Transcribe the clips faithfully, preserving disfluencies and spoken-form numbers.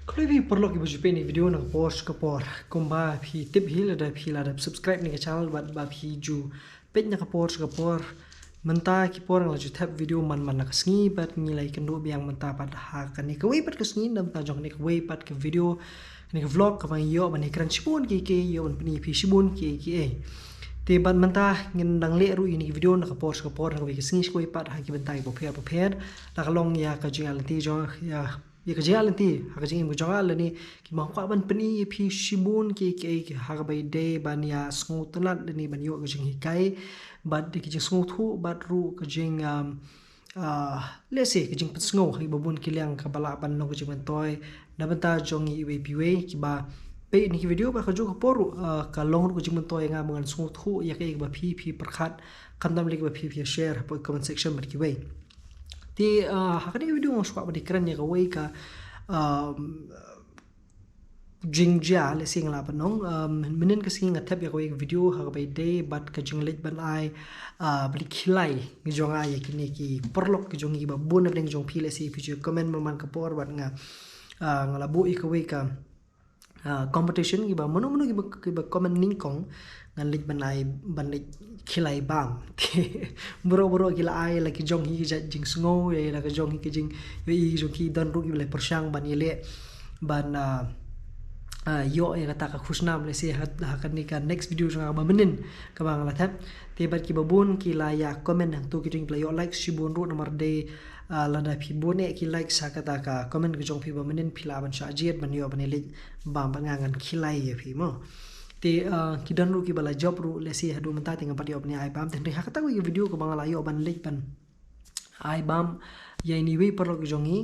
Khublei phi paralok kiba ju peit ïa kane ka video na ka por sha ka por. Kumba phi tip hi lada phi la dep subscribe ïa kane ka channel bad ba phi ju peit na ka por sha ka por. Mynta ki por nga la ju thep video man man la ka sngi bad ngi la ïakynduh biang mynta pat ha kane kawei pat ka sngi, na bynta jong kane kawei pat ka video, kane ka vlog kaba ngi ïoh ban ïakren shibun kiei kiei, ïoh ban pyni ïa phi shibun kiei kiei. Te bad mynta ngin dang leh ruh ïa kane ka video na ka por sha ka por, na kawei ka sngi sha kawei pat ha ki bynta kiba pher bapher. La ka long ïa ka jingïaid lynti jong, ïa ïa ka jingïaid lynti ha ka jingim ka jong nga lane kiba nga kwah ban pyni ïa phi shibun kiei kiei ha kaba ïadei ban ïa sngewtynnat lane ban ïoh ka jinghikai bad ka jingsngewthuh bad ruh ka jing, um, ah, lehse ka jingpynsngew ha kiba bun ki liang kaba lah ban long ka jingmyntoi na bynta jong ngi iwei pa iwei kiba peit ïa kane ka video. Bad ha kajuh ka por ruh, ah, ka long ruh ka jingmyntoi ïa nga ba ngan sngewthuh ïa kaei kaba phi phi pyrkhat, khamtam lei kaba phi phi share hapoh comment section bad kiwei. Te, ah, ha kane ka video nga shu kwah ban ïakren ïa kawei ka, um, jingjia, lehse nga lah ban ong, um, mynhynnin ka sngi nga thep ïa kawei ka video ha kaba ïadei bad ka jingleit ban ai, ah, ban leit khilai jong nga ïa kine ki paralok ki jong ngi kiba bun na pdeng jong phi, lehse phi ju comment man man ka por bad nga, ah, nga la buh ïa kawei ka, ah, competition kiba mano mano kiba, kiba comment nyngkong ngan leit ban ai, ban leit khilai bam. Baroh baroh ki la ai la ki jong ki jait jingsngew, ïa la ki jong ki jingïohi jong ki, don ruh kiba la pyrshang ban ïaleh ban, ah, ah, ïoh ïa kata ka khusnam, lehse ha, ha kane ka next video jong nga ba mynhynnin kaba nga la thep. Te bad kiba bun ki la ïa comment hangto, ki jong ki la ïoh like shibun ruh namar dei, ah, lada phi bun eh ki like sha kata ka comment ka jong phi ba mynhynnin phi lah ban shah jied ban ïoh ban ïaleit bam bad nga, ngan khilai ïa phi mo. Te, ah, ki don ruh kiba la jop ruh, lehse haduh mynta te ngam pat ïoh ban ïa ai bam. Te hynrei ha kata kawei ka video kaba nga la ïoh ban leit ban ai bam ïa ine iwei paralok jong ngi,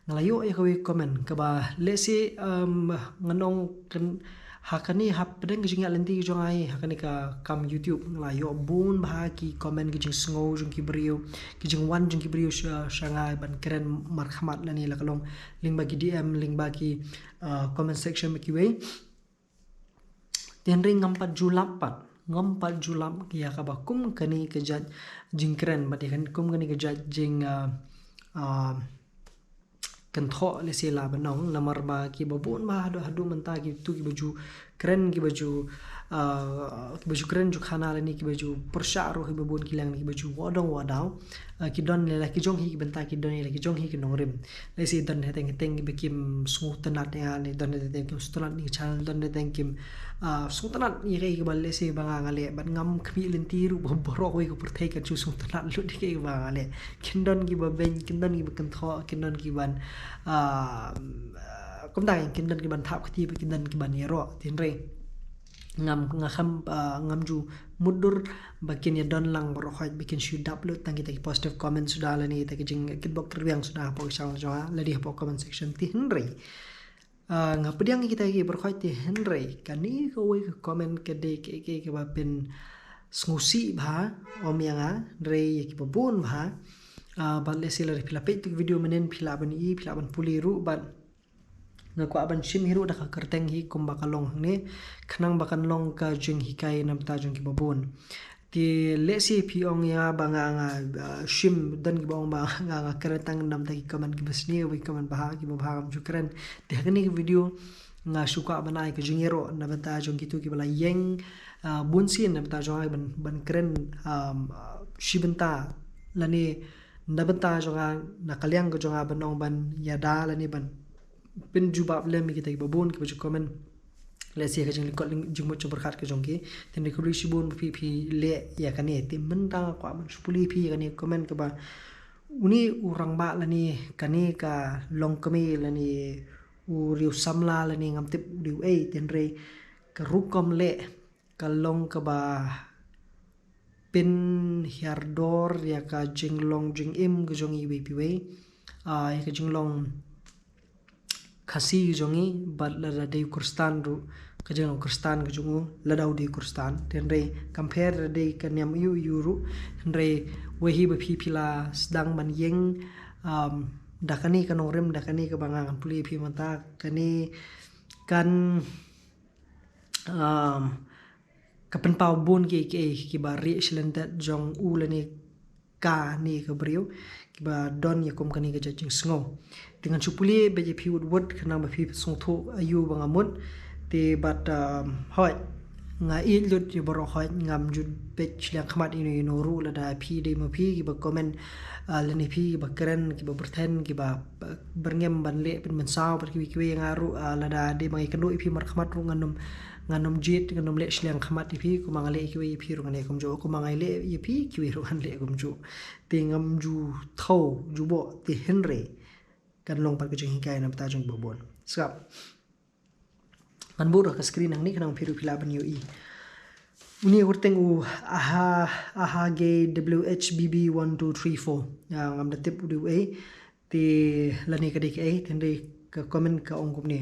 nga la ïoh ïa kawei comment kaba lehse, um, ngan ong kan ha kane hapdeng ka jingïaid lynti jong nga hi ha kane ka kam YouTube nga la ïoh bun bha ki comment, ki jingsngew jong ki briew, ki jingwan jong ki briew sha, sha nga ban kren markhmat lane la ka long lyngba ki D M, lyngba ki, ah, comment section bad kiwei. Te hynrei ngam pat ju lap pat, ngam pat ju lap ïa kaba kum kane ka jait jingkren bad ïa kane kum kane ka jait jing, ah, ah, kynthoh, lehse lah ban ong, namar ba kiba bun bha haduh, haduh mynta kito kiba ju kren, kiba ju, ah, kiba ju kren ju khana lane kiba ju pyrshah ruh kiba bun ki liang, kiba ju wad ong wad daw. Ah, ki don ïa la ki jong ki bynta, ki don ïa la ki jong ki nongrim. Lehse don hangteng hangteng kiba kim sngewtynnat ïa nga, ne don hangteng kim sngewtynnat ïa ka channel, don hangteng kim, ah, sngewtynnat ïa kaei kaba lehse ba nga nga leh, bad ngam khmih lynti ruh ba baroh kawei ka pyrthei kan shu sngewtynnat lut ïa kaei kaba nga leh. Kin don kiba beiñ, kin don kiba kynthoh, kin don kiban, ah, kumta, kin don kiban thap kti bad kin don kiban ïaroh. Te hynrei ngam, nga kham, ah, ngam ju mutdur ba kin ïa don lang baroh khoit, ba kin shu dap lut tang kita ki positive comment suda lane kita ki jingkitbok kyrwiang suda hapoh ka channel jong nga lane hapoh comment section. Te hynrei, ah, nga pdiang kita ki baroh khoit. Te hynrei kane kawei ka comment ka dei kaei kaei kaba pynsngewsih bha, ym ïa nga hynrei ïa kiba bun bha. Ah, bad lehse lada phi la peit ïa ka video mynhynnin phi lah ban i, phi lah ban pule ruh bad nga kwah ban shim hi ruh da ka kyrteng hi kumba ka long hangne, khnang ba kan long ka jinghikai na bynta jong kiba bun. Te lehse phi ong ïa nga ba nga, nga, ah, shim, don kiba ong ba nga, nga kren tang na bynta ki comment kiba sniew, ki comment bha, kiba bha ngam ju kren. Te ha kane ka video nga shu kwah ban ai ka jingïaroh na bynta jong kito kiba la ïeng, ah, bunsien na bynta jong nga ban, ban kren, um, shi bynta lane na bynta jong nga, na ka liang ka jong nga ban ong ban ïada lane ban pynjubab lem ïa kita kiba bun kiba ju comment. Lehse ka jinglyngkot jingmut jingpyrkhat ka jong ki. Te hynrei khublei shibun ba phi phi leh ïa kane. Te mynta nga kwah ban shu pule ïa phi ïa kane comment kaba une u rangbah lane kane ka longkmie lane u riew samla lane ngam tip u riew ei, te hynrei ka rukom leh ka long kaba pynhiar dor ïa ka jinglong jingim ka jong iwei pa iwei. Ah, ïa ka jinglong Khasi ka jong i, bad lada dei u Khristan ruh ka jinglong Khristan ka jong u, lada u dei u Khristan. Te hynrei kam pher lada dei ka niam aiu aiu ruh. Hynrei wei hi ba phi phi la sdang ban ïeng, um, da kane ka nongrim, da kane kaba nga ngan pule ïa phi mynta, kane kan, um, ka pynpaw bun kiei kiei kiba rieh shlyndet jong u lane kane ka briew kiba don ïa kum kane ka jait jingsngew. Te ngan shu pule bad ïa phi wut wut khnang ba phi sngewthuh aïu ba nga mut. Te bad, um, hoi, nga ïeit lut ïa baroh, hoi, ngam ju peit shiliang khmat ïano ïano ruh, lada phi dei ma phi kiba comment, ah, lane phi kiba kren, kiba byrthen, kiba, ah, byrngem ban leh pynmynsaw bad kiwei kiwei ïa nga ruh, ah, lada dei ma nga ïakynduh ïa phi markhmat ruh ngan ym, ngan ym jied, ngan ym leh shiliang khmat ïa phi, kumba nga leh ïa kiwei ïa phi ruh ngan leh kumjuh, kumba nga leh ïa phi kiwei ruh ngan leh kumjuh. Te ngam ju thaw jubok, te hynrei kan long pat ka jinghikai na bynta jong kiba bun. Sngap. Ngan buh ruh ka screen hangne khnang phi ruh phi lah ban ïohi. Une u kyrteng u Aha, Aha G W H B B one two three four. Ah, ngam da tip u dei uei. Te lane ka dei kaei, te hynrei ka comment ka ong kumne.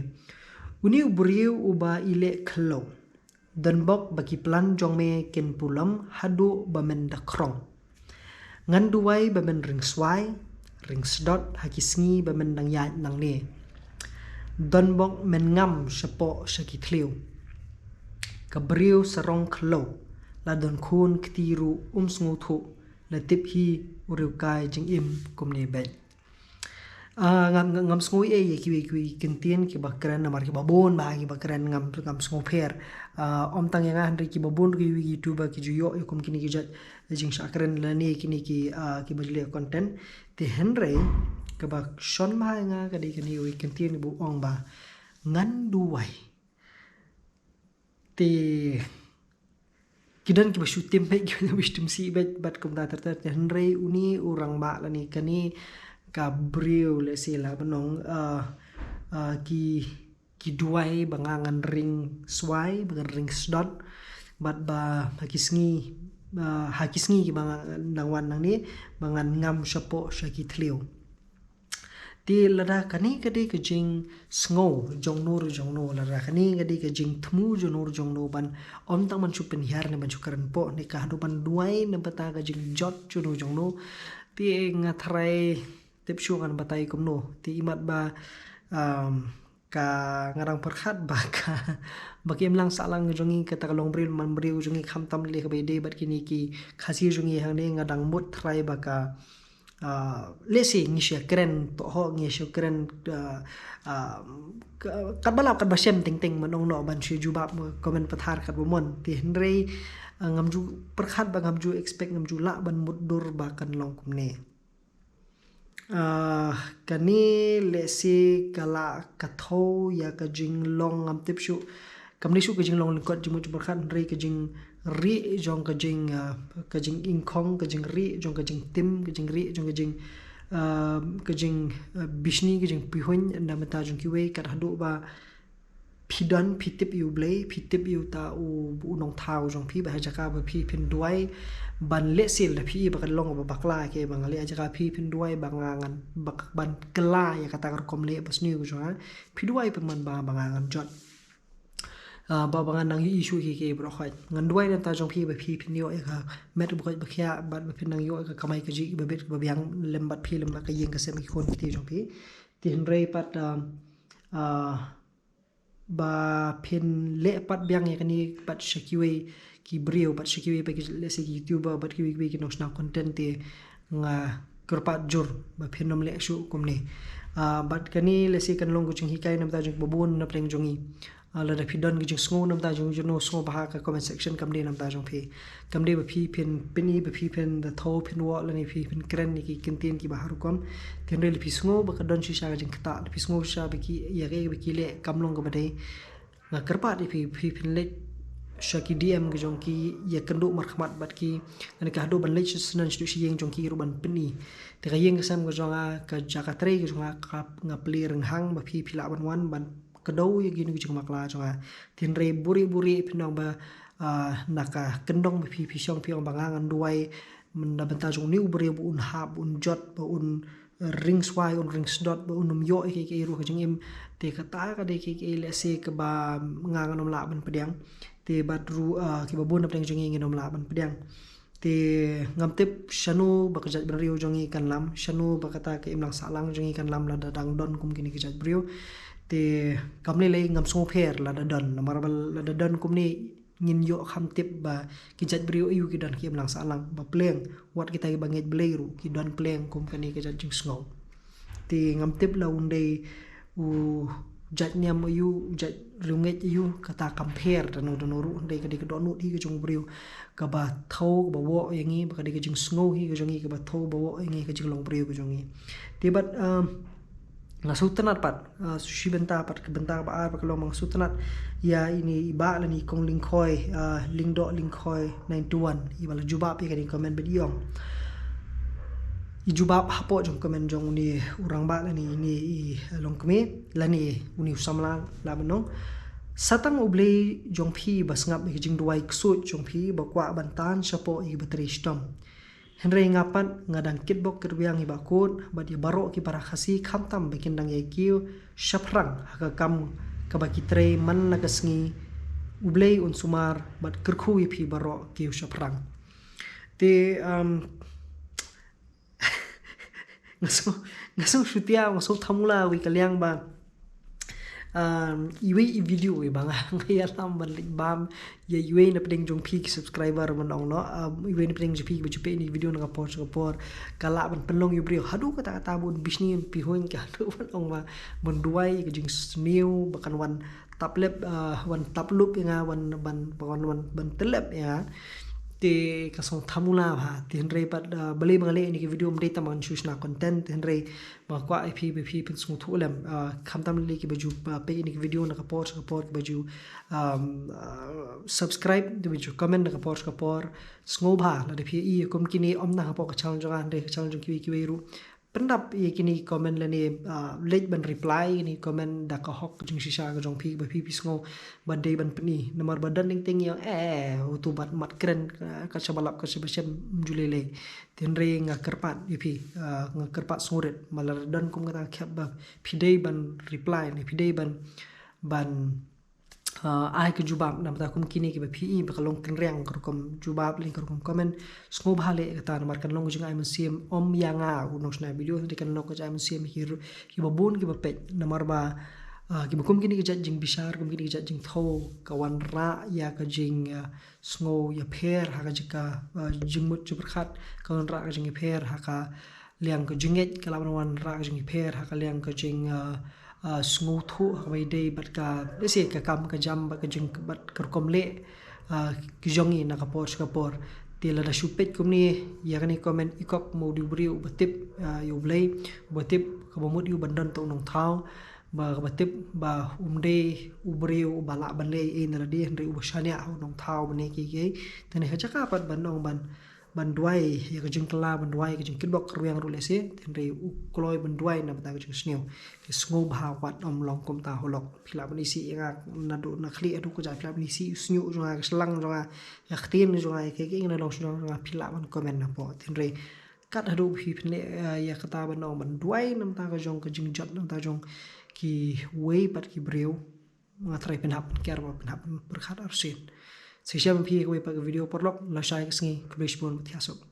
Une u briew uba i leh khlaw. Donbok ba ki plan jong me kin pulom haduh ba men da khrong. Ngan duwai ba men ring swai, ring sdot ha ki sngi ba men dang ïaid nangne. Donbok men ngam shapoh sha ki thliew. Ka briew sarong khlaw, la don khun kti ruh um sngewthuh, la tip hi u riewkai jingim kumne beit. Ah, ngam, ngam, ngam sngew ei ei ïa kiwei kiwei ki ktien kiba kren namar kiba bun bha kiba kren, ngam, ngam sngew pher. Ah, ym tang ïa nga hynrei kiba bun ruh kiwei ki YouTuber ki ju ïoh ïa kum kine ki jait jingshah kren lane kine ki, ah, kiba ju leh content. Te hynrei kaba shon bha ïa nga ka dei kane kawei ka ktien ba u ong ba ngan duwai. Te ki don kiba shu tim beit, ki don kiba shu tim sih beit bad kumta ter ter. Te hynrei une u rangbah lane kane ka briew, lehse lah ban ong, ah, ah, ki, ki duwai ba nga ngan ring swai, ba ngan ring sdot, bad ba ha ki sngi, ah, ha ki sngi kiba ngan dang wan nangne ba ngan ngam shapoh sha ki thliew. Te lada kane ka dei ka jingsngew jong no ruh jong no, lada kane ka dei ka jingthmu jong no ruh jong no, ban ym tang ban shu pynhiar ne ban shu kren poh ne ka haduh ban duwai na bynta ka jingjot jong no jong no. Te nga tharai tip shuh ngan batai kumno. Te imat ba, um, ka nga dang pyrkhat ba ka, ba ka imlang sahlang jong ngi, kata ka longbriew longbriew jong ngi, khamtam lei kaba ïadei bad kine ki Khasi jong ngi hangne, nga dang mut tharai ba ka, ah, lehse ngi shu kren, to ho ngi shu kren, ah, ah, ka, katba lap katba shem teng teng, man ong noh ban shu jubab comment pathar katba mon. Te hynrei, ah, ngam ju pyrkhat ba ngam ju expect, ngam ju lah ban mutdur ba kan long kumne. Ah, kane lehse ka lah ka thew ïa ka jinglong, ngam tip shuh. Kam dei shuh ka jinglong lyngkot jingmut jingpyrkhat, hynrei ka jingrieh jong ka jing, ah, ka jingingkhong, ka jingrieh jong ka jingtim, ka jingrieh jong ka jing, ah, ka jing, ah, bishni, ka jingpihuiñ na bynta jong kiwei, kat haduh ba phi don, phi tip ïa U Blei, phi tip ïa uta u, u nongthaw jong phi, ba ha jaka ba phi phin duwai ban lehse lada phi i ba ka long ba bakla, ke ba nga leh ha jaka phi phin duwai ba nga ngan, ba, ban kylla ïa kata ka rukom leh basniew ka jong nga, phi duwai pynban ba, ba nga ngan jot. Ah, ba, ba ngan nang ïohi shuh ïa kiei kiei baroh khoit. Ngan duwai na bynta jong phi ba phi phin ïoh ïa ka met ba koit ba khiah, bad ba phin nang ïoh ïa ka kamai kajih ba bit ba biang lem bad phi, lem bad ka ïing ka sem, ki khun ki kti jong phi. Te hynrei pat, ah, ah, ba phin leh pat biang ïa kane pat sha kiwei ki briew, pat sha kiwei pat ki, lehse ki YouTuber, pat kiwei kiwei ki nongshna content, te nga kyrpad jur ba phin ym leh shuh kumne. Ah, bad kane lehse kan long ka jinghikai na bynta jong kiba bun na pdeng jong ngi. Ah, lada phi don ka jingsngew na bynta jong, jong no, sngewbha ha ka comment section, kam dei na bynta jong phi. Kam dei ba phi phin pyni ba phi phin da thew phin wad lane phi phin kren ïa ki ktien kiba ha rukom. Te hynrei lada phi sngew ba ka don shisha ka jingktah, lada phi sngew shisha ba ki, ïa kaei ba ki leh kam long kaba dei, nga kyrpad ïa phi, phi phin leit sha ki D M ka jong ki, ïakynduh markhmat bad ki, lane ka haduh ban leit sha shnong shaduh sha ïing jong ki ruh ban pyni. Te ka ïing ka sem ka jong nga, ka jaka trei ka jong nga, ka, nga plie rynghang ba phi, phi lah ban wan ban kdew ïa kino ki jingbakla jong nga. Te hynrei buhrieh buhrieh phin ong ba, ah, na ka kyndong ba phi, phi shong phi ong ba nga ngan duwai na bynta jong une u briew ba un hap, un jot, ba un ring swai, un ring sdot, ba un ym ïoh ïa kiei kiei ruh ha ka jingim. Te kata ka dei kiei kiei lehse kaba nga ngan ym lah ban pdiang. Te bad ruh, ah, kiba bun na pdeng jong ngi ngin ym lah ban pdiang. Te ngam tip shano ba ka jaitbynriew jong ngi kan lam, shano ba kata ka imlang sahlang jong ngi kan lam lada dang don kum kine ki jaitbynriew. Te kam lei lei, ngam sngewpher lada don, namar ba lada don kumne ngin ïoh kham tip ba ki jaitbynriew aïu ki don ki imlang sahlang, ba pleng wat kita kiba ngeit Blei ruh ki don pleng kum kane ka jait jingsngew. Te ngam tip la un dei u jait niam aïu, u jait riewngeit aïu, kata kam pher da no da no ruh, hynrei ka dei ka dohnud hi ka jong u briew kaba thew kaba woh ïa ngi, ba ka dei ka jingsngew hi ka jong ngi kaba thew ba woh ïa ngi ka jinglong briew ka jong ngi. Te bad, um, nga sngewtynnat pat, uh, shi bynta pat, ka bynta kaba ar pat ka long ba nga sngewtynnat ïa ine i bah lane i kong Lyngkhoi, uh, Lyngdoh Lyngkhoi nine two one, iba la jubab ïa kane ka comment bad i ong. I jubab hapoh jong comment jong une u rangbah lane ine i longkmie lane une u samla la ban ong. Sa tang U Blei jong phi ba sngap ïa ka jingduwai ksuid jong phi ba kwah ban tan shapoh ïa kiba trei shitom. Hynrei nga pat nga dang kitbok kitrwiang ïa i Bah Kut bad ïa baroh ki para Khasi khamtam ba kin dang ïai kiew shaphrang ha ka kam kaba ki trei man la ka sngi. U Blei un sumar bad kyrkhu ïa phi baroh, kiew shaphrang. Te, um, nga sngew, nga sngew shutia, nga sngew thamula wei ka liang ba, um, iwei i video iba nga, nga ïalam ban leit bam ïa iwei na pdeng jong phi ki subscriber ban ong noh, um, iwei na pdeng jong phi kiba ju peit ïa ine i video na ka por sha ka por, ka lah ban pynlong ïa u briew haduh katta katta bun bishni un pihuiñ ka haduh ban ong ba ban duwai ïa ka jingsniew ba kan wan taplep, uh, wan taplup ïa nga, wan ban, ban, wan ban tlep ïa nga. Te ka sngewthamula bha. Te hynrei pat, uh, balei ba nga leh ïa ine i video, ym dei tang ban shu shna content, te hynrei ba nga kwah ïa phi ba phi pynsngewthuh lem, uh, khamtam lei kiba ju, uh, peit ïa ine i video na ka por sha ka por, kiba ju, um, uh, subscribe, kiba ju comment na ka por sha ka por. Sngewbha lada phi ïohi kum kine, ym tang hapoh ka channel jong nga, hynrei ka channel jong kiwei kiwei ruh. Pyndap ïa kine ki comment lane, ah, leit ban reply ïa kine ki comment da ka hok ka jingshisha ka jong phi ba phi phi sngew ba dei ban pyni. Namar ba don teng teng ïa, eh, utu bad mat kren, ah, ka shaba lap ka shaba shem, ym ju lei lei. Te hynrei nga kyrpad ïa phi, ah, nga kyrpad sngewrit ba lada don kum kata ka khep ba phi dei ban reply ne phi dei ban, ban ah, ai ka jubab namar ta kum kine kiba phi i ba ka long kynriang ka rukom jubab lane ka rukom comment. Sngewbha leh kata namar kan long ka jingai mynsiem ym ïa nga u nongshna video, hynrei kan long ka jingai mynsiem ïa ki ru-, kiba bun kiba peit namar ba, ah, kiba kum kine ki jait jingbishar, kum kine ki jait jingthew ka wanrah ïa ka jing, ah, sngew ïapher ha ka jaka, ah, jingmut jingpyrkhat, ka wanrah ka jingïapher ha ka liang ka jingngeit, ka lah ban wanrah ka jingïapher ha ka liang ka jing, ah, ah, sngewthuh ha kaba ïadei bad ka, lehse ka kam ka jam bad ka jing bad ka rukom leh, ah, ka jong ngi na ka por sha ka por. Te lada shu peit kumne ïa kane comment, i kop mo u dei u briew uba tip, ah, ïa U Blei, uba tip kaba mut ïa u ban don tang u nongthaw, ba kaba tip ba um dei u briew uba lah ban leh ei ei na lade, hynrei uba shaniah ha u nongthaw ban leh kiei kiei. Te ne ka jaka pat ban ong ban ban duwai ïa ka jingkylla, ban duwai ïa ka jingkitbok kyrwiang ruh lehse, hynrei u kloi ban duwai na bynta ka jingsniew. Ki sngewbha wat ym long kumta halok. Phi lah ban isih ïa nga naduh na khlieh haduh kjat, phi lah ban isih u shñiuh jong nga, ka shlang jong nga, ïa ka ktien jong nga, ïa kiei kiei na long shnong jong nga, phi lah ban comment hapoh. Hynrei kat haduh phi pynleh, eh, ïa kata ban ong ban duwai na bynta ka jong ka jingjot na bynta jong kiwei pat ki briew. Nga trai pynhap pynker bad pynhap pyrkhat arsien. Sa shisha ban phi kawei pat ka video paralok, lashai ka sngi, khublei shibun, thiah suk.